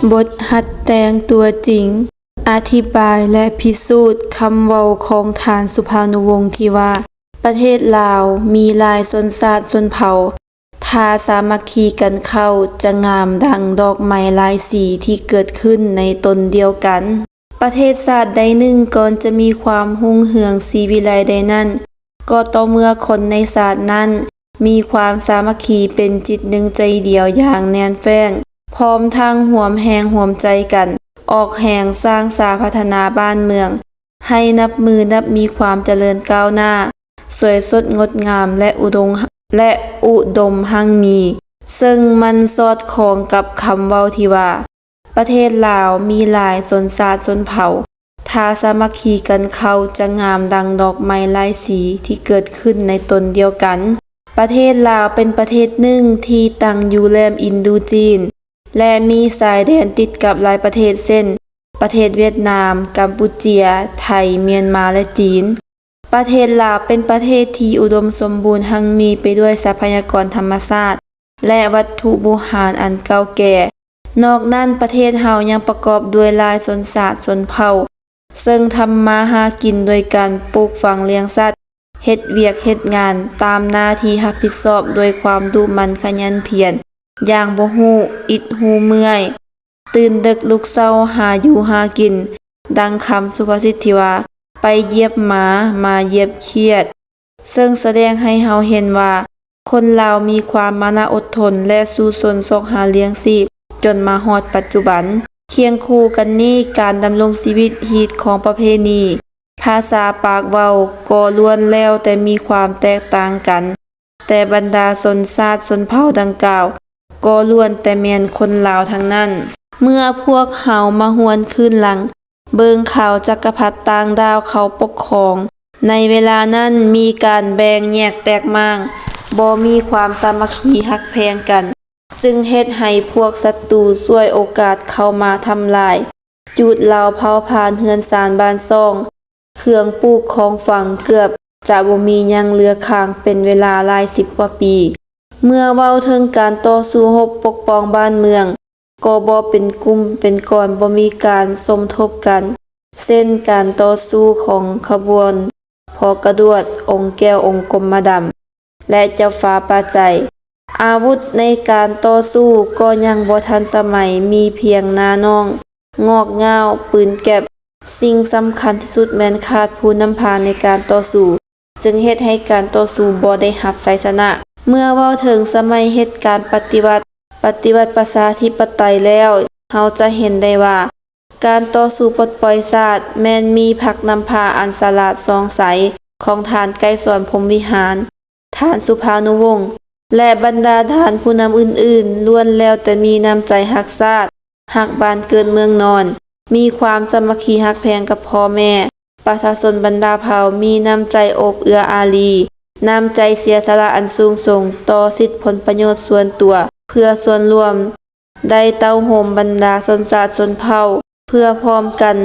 ບົດຫັດແຕ່ງຕົວຈິງ ອະທິບາຍ ແລະ ພິສູດຄຳເວົ້າຂອງທ່ານສຸພານຸວົງທີ່ວ່າ ປະເທດລາວມີຫຼາຍຊົນຊາດຊົນເຜົ່າ ຖ້າສາມັກຄີກັນເຂົ້າ ຈະງາມດັ່ງດອກໄມ້ຫຼາຍສີທີ່ເກີດຂຶ້ນໃນຕົນດຽວກັນ. ປະເທດຊາດໃດໜຶ່ງກ່ອນຈະມີຄວາມຮຸ່ງເຮືອງສີວິໄລໄດ້ນັ້ນ ກໍຕໍ່ເມື່ອຄົນໃນຊາດນັ້ນມີຄວາມສາມັກຄີເປັນຈິດໜຶ່ງໃຈດຽວຢ່າງແໜ້ນແຟ້ນ, ພ້ອມທັງຮ່ວມແຮງຮ່ວມໃຈກັນ ອອກແຮງສ້າງສາພັດທະນາບ້ານເມືອງ ໃຫ້ນັບມື້ນັບມີຄວາມຈະເລີນກ້າວໜ້າ, ສວຍສົດງົດງາມ ແລະ ອຸດົງ ແລະ ອຸດົມຮັ່ງມີ, ເຊິ່ງມັນສອດຄ່ອງກັບຄຳເວົ້າທີ່ວ່າ ປະເທດລາວມີຫຼາຍຊົນຊາດຊົນເຜົ່າ, ຖ້າສາມັກຄີກັນເຂົ້າຈະງາມດັ່ງດອກໄມ້ຫຼາຍສີທີ່ເກີດຂຶ້ນໃນຕົນດຽວກັນ. ປະເທດລາວເປັນປະເທດໜຶ່ງທີ່ຕັ້ງຢູ່ແຫຼມອິນດູຈີນ ແລະ ມີຊາຍແດນຕິດກັບຫຼາຍປະເທດ ເຊັ່ນ ປະເທດຫວຽດນາມ, ກຳປູເຈຍ, ໄທ, ມຽນມາ ແລະ ຈີນ. ປະເທດລາວເປັນປະເທດທີ່ອຸດົມສົມບູນຮັ່ງມີໄປດ້ວຍຊັບພະຍາກອນທຳມະຊາດ ແລະ ວັດຖຸບູຮານອັນເກົ່າແກ່. ນອກນັ້ນ, ປະເທດເຮົາຍັງປະກອບດ້ວຍຫຼາຍຊົນຊາດຊົນເຜົ່າ ເຊິ່ງທຳມາຫາກິນໂດຍການປູກຝັງລ້ຽງສັດ, ເຮັດວຽກເຮັດງານຕາມໜ້າທີ່ຮັບຜິດຊອບດ້ວຍຄວາມດຸໝັ່ນຂະຫຍັນພຽນຢ່າງບໍ່ຮູ້ອິດຮູ້ເມື່ອຍ, ຕື່ນເດິກລຸກເຊົ້າຫາຢູ່ຫາກິນ, ດັ່ງຄຳສຸພາສິດທີ່ວ່າ ໄປຢຽບໝາ ມາຢຽບຂຽດ. ເຊິ່ງສະແດງໃຫ້ເຮົາເຫັນວ່າ ຄົນລາວມີຄວາມມານະອົດທົນ ແລະ ສູ້ຊົນຊອກຫາລ້ຽງຊີບ ຈົນມາຮອດປັດຈຸບັນ. ຄຽງຄູ່ກັນນີ້, ການດຳລົງຊີວິດຮີດຄອງປະເພນີ, ພາສາປາກເວົ້າ ກໍລ້ວນແລ້ວແຕ່ມີຄວາມແຕກຕ່າງກັນ, ແຕ່ບັນດາຊົນຊາດຊົນເຜົ່າດັ່ງກ່າວ ກໍລ້ວນແຕ່ແມ່ນຄົນລາວທັງນັ້ນ. ເມື່ອພວກເຮົາມາຫວນຄືນຫຼັງ ເບິ່ງຂ່າວຈັກກະພັດຕ່າງດ້າວເຂົ້າປົກຄອງ, ໃນເວລານັ້ນມີການແບ່ງແຍກແຕກມ້າງ, ບໍ່ມີຄວາມສາມັກຄີຮັກແພງກັນ, ຈຶ່ງເຮັດໃຫ້ພວກສັດຕູສວຍໂອກາດເຂົ້າມາທຳລາຍ, ຈູດເລົາເຜົາຜານເຮືອນຊານບ້ານຊ່ອງ, ເຄື່ອງປູກຂອງຝັງເກືອບຈະບໍ່ມີຫຍັງເຫຼືອຄ້າງເປັນເວລາຫຼາຍສິບກວ່າປີ. ເມື່ອເວົ້າເຖິງການຕໍ່ສູ້ຮົບປົກປ້ອງບ້ານເມືອງ, ກໍບໍ່ເປັນກຸ່ມເປັນກ້ອນ, ບໍ່ມີການສົມທົບກັນ, ເຊັ່ນ ການຕໍ່ສູ້ຂອງຂະບວນພໍ່ກະດວດ, ອົງແກ້ວອົງກົມມະດຳ ແລະ ເຈົ້າຟ້າປ່າໄຈ. ອາວຸດໃນການຕໍ່ສູ້ກໍຍັງບໍ່ທັນສະໄໝ, ມີພຽງໜ້າໜ້ອງ, ງອກງ່າວ, ປືນແກັບ. ສິ່ງສຳຄັນທີ່ສຸດແມ່ນຂາດຜູ້ນຳພາໃນການຕໍ່ສູ້, ຈຶ່ງເຮັດໃຫ້ການຕໍ່ສູ້ບໍ່ໄດ້ຮັບໄຊຊະນະ. ເມື່ອເວົ້າເຖິງສະໄໝເຫດການປະຕິວັດ, ປະຕິວັດປະຊາທິປະໄຕແລ້ວ, ເຮົາຈະເຫັນໄດ້ວ່າ ການຕໍ່ສູ້ປົດປ່ອຍຊາດ ແມ່ນມີພັກນຳພາອັນສະຫຼາດສ່ອງໃສຂອງທ່ານໄກສອນ ພົມວິຫານ, ທ່ານສຸພານຸວົງ ແລະ ບັນດາທ່ານຜູ້ນຳອື່ນໆ ລ້ວນແລ້ວແຕ່ມີນ້ຳໃຈຮັກຊາດ, ຮັກບ້ານເກີດເມືອງນອນ, ມີຄວາມສາມັກຄີຮັກແພງກັບພໍ່ແມ່, ປະຊາຊົນບັນດາເຜົ່າ, ມີນ້ຳໃຈໂອບເອື້ອອາຣີ, ນ້ຳໃຈເສຍສະຫຼະອັນສູງສົ່ງຕໍ່ສິດຜົນປະໂຫຍດສ່ວນຕົວ ເພື່ອສ່ວນລວມ, ໄດ້ເຕົ້າໂຮມບັນດາຊົນຊາດຊົນເຜົ່າ ເພື່ອພ້ອມກັນ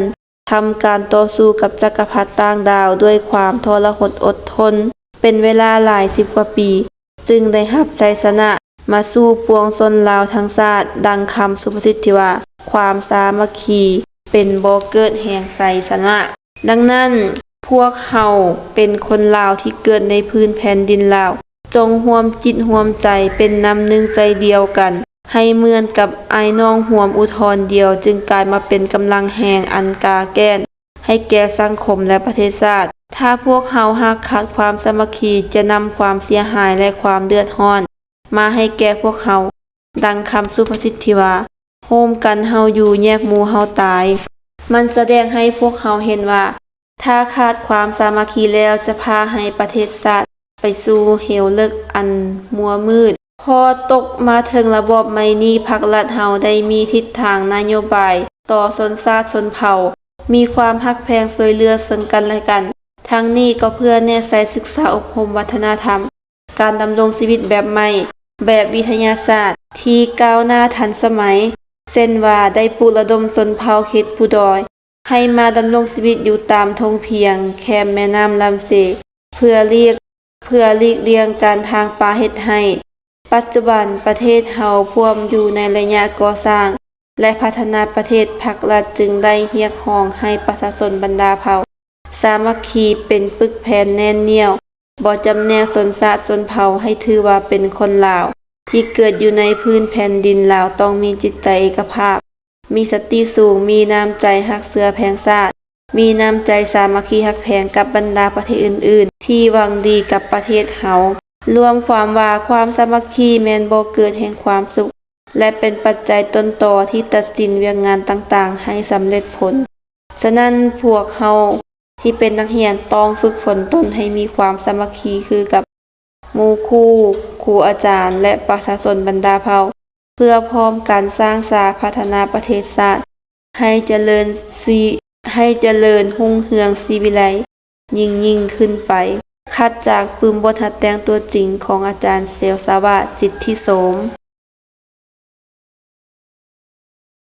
ທຳການຕໍ່ສູ້ກັບຈັກກະພັດຕ່າງດາວດ້ວຍຄວາມທໍລະຫົດອົດທົນ ເປັນເວລາຫຼາຍສິບກວ່າປີ, ຈຶ່ງໄດ້ຮັບໄຊຊະນະມາສູ່ປວງຊົນລາວທັງຊາດ, ດັ່ງຄຳສຸພາສິດທີ່ວ່າ ຄວາມສາມັກຄີເປັນບໍ່ເກີດແຫ່ງໄຊຊະນະ. ດັ່ງນັ້ນ, ພວກເຮົາເປັນຄົນລາວທີ່ເກີດໃນພື້ນແຜ່ນດິນລາວ, ຈົ່ງຮ່ວມຈິດຮ່ວມໃຈເປັນນ້ຳໜຶ່ງໃຈດຽວກັນ, ໃຫ້ເໝືອນກັບອ້າຍນ້ອງຮ່ວມອຸທອນດຽວ, ຈຶ່ງກາຍມາເປັນກຳລັງແຮງອັນກ້າແກ່ນໃຫ້ແກ່ສັງຄົມ ແລະ ປະເທດຊາດ. ຖ້າພວກເຮົາຫາກຂາດຄວາມສາມັກຄີ, ຈະນຳຄວາມເສຍຫາຍ ແລະ ຄວາມເດືອດຮ້ອນມາໃຫ້ແກ່ພວກເຮົາ. ດັ່ງຄຳສຸພາສິດທີ່ວ່າ, ໂຮມກັນເຮົາຢູ່, ແຍກໝູ່ເຮົາຕາຍ. ມັນສະແດງໃຫ້ພວກເຮົາເຫັນວ່າ ຖ້າຂາດຄວາມສາມັກຄີແລ້ວ ຈະພາໃຫ້ປະເທດຊາດໄປສູ່ເຫວເລິກອັນມົວມືດ. ພໍຕົກມາເຖິງລະບອບໃໝ່ນີ້, ພັກລັດເຮົາໄດ້ມີທິດທາງນະໂຍບາຍຕໍ່ຊົນຊາດຊົນເຜົ່າ, ມີຄວາມຮັກແພງຊ່ວຍເຫຼືອເຊິ່ງກັນແລະກັນ. ທັງນີ້ກໍເພື່ອແນໃສ່ສຶກສາອົບຮົມວັດທະນະທຳ ການດຳລົງຊີວິດແບບໃໝ່, ແບບວິທະຍາສາດທີ່ກ້າວໜ້າທັນສະໄໝ, ເຊັ່ນວ່າ ໄດ້ປຸລະດົມຊົນເຜົ່າເຂດພູດອຍ ໃຫ້ມາດຳລົງຊີວິດຢູ່ຕາມທົ່ງພຽງ, ແຄມແມ່ນ້ຳລຳເຊ ເພື່ອຫຼີກ, ເພື່ອຫຼີກລ່ຽງການຖາງປ່າເຮັດໄຮ່. ປັດຈຸບັນ, ປະເທດເຮົາພວມຢູ່ໃນໄລຍະກໍ່ສ້າງ ແລະ ພັດທະນາປະເທດ, ພັກລັດຈຶ່ງໄດ້ຮຽກຮ້ອງໃຫ້ປະຊາຊົນບັນດາເຜົ່າ ສາມັກຄີເປັນປຶກແຜ່ນແໜ້ນໜ້ຽວ, ບໍ່ຈຳແນກຊົນຊາດຊົນເຜົ່າ, ໃຫ້ຖືວ່າເປັນຄົນລາວ ທີ່ເກີດຢູ່ໃນພື້ນແຜ່ນດິນລາວ, ຕ້ອງມີຈິດໃຈເອກະພາບ, ມີສະຕິສູງ, ມີນ້ຳໃຈຮັກເຊື້ອແພງຊາດ, ມີນ້ຳໃຈສາມັກຄີຮັກແພງກັບບັນດາປະເທດອື່ນໆ ທີ່ຫວັງດີກັບປະເທດເຮົາ. ລວມຄວາມວ່າ, ຄວາມສາມັກຄີແມ່ນບໍ່ເກີດແຫ່ງຄວາມສຸກ ແລະ ເປັນປັດໄຈຕົ້ນຕໍທີ່ຕັດສິນວຽກງານຕ່າງໆໃຫ້ສຳເລັດຜົນ. ສະນັ້ນ, ພວກເຮົາທີ່ເປັນນັກຮຽນຕ້ອງຝຶກຝົນຕົນໃຫ້ມີຄວາມສາມັກຄີຄືກັບໝູ່ຄູ່, ຄູອາຈານ ແລະ ປະຊາຊົນບັນດາເຜົ່າ ເພື່ອພ້ອມກັນສ້າງສາພັດທະນາປະເທດຊາດໃຫ້ຈະເລີນຊີ, ໃຫ້ຈະເລີນຮຸ່ງເຮືອງຊີວິໄລຍິ່ງໆຂຶ້ນໄປ. ຂັດຈາກປຶ້ມບົດຫັດແຕ່ງຕົວຈິງຂອງອາຈານ ແສວສາວາດ ສິດທິໂສມ.